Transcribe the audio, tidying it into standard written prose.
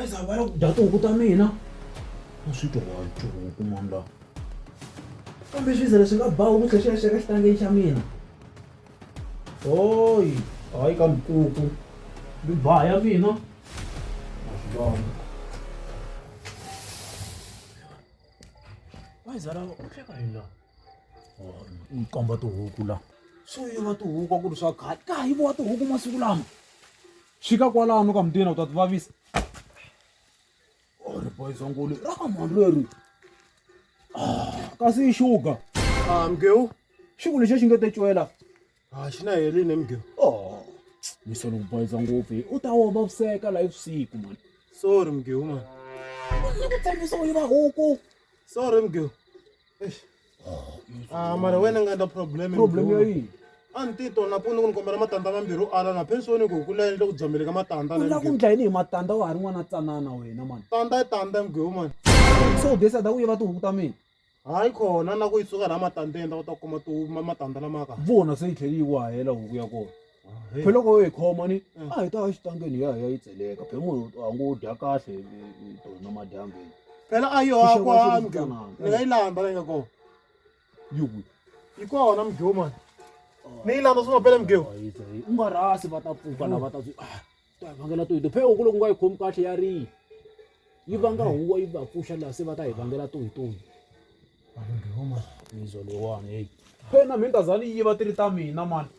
Va za va la ku dya tihuku ta mina. A swi twa wa tihuku mani la. Kambe swi ze leswi nga ba huku tlhe swi ya xeka xitangeni xa mina. Hoyi, hayi ka mikuku. Mi ba ya mina. A swi vona. Va za la u hleka yini la? U komba tihuku la. Swo yiva tihuku a ku ri swa khale. Ka ha yiviwa tihuku masiku lama. Xika kwalano ka mutini u ta ti vavisa. Ri boyizongoli ra ka mhani leri. Ah, kasi i sugar. Ah, mgewu. Xiku lexiya xi nge te cwela. Ah, xi na helini mgewu. Oh. Mi solo ku boyiza ngopfu. U ta wa vaviseka la evusiku mani. Sorry mgewu mani. Ni ku tshembisa u yiva huku. Sorry mgewu. Eish. Ah, mara wena nga na problem. Problem ya yini? A ni titwa na pfuni ku ni kombela matandza mambirhi u ala na pensoni ku ku la endla ku dzamele ka matandza U lava ku ndla yini hi matandza wa ha ri n'wana tsanana wena mani? Tandza i tandza mgewu mani. So u decide ku yiva tihuku ta mina? Hayi khona na ku yi suka laha matandeni ta kota ku kuma ti matandza lama ka. Vona se yi tlhele yi wahela huku ya kona. Phela loko yo yi khoma ni a hi ta ya xitangeni hi ya hi ya yi tseleka phela munhu a ngo dya kahle tona madyambu. Phela a yo Xixevo kwa xi ri mgewu. xitsanana. Ni nga yi landza leyi nga kona. Yi kwihi? Yi kona mgewu mani. Ni yi landza swi nga phela mgewu. U nga rhasi va ta pfuka la va ta swi ah ta hi vangela toyito phela huku loko u nga yi khomi kahle ya rila yi vanga huwa yi va pfuxa laha se va ta hi vangela toyitoyi. Mizo leyiwani heyi. Phela na mina ni ta za ni yiva ti ri ta mina mani.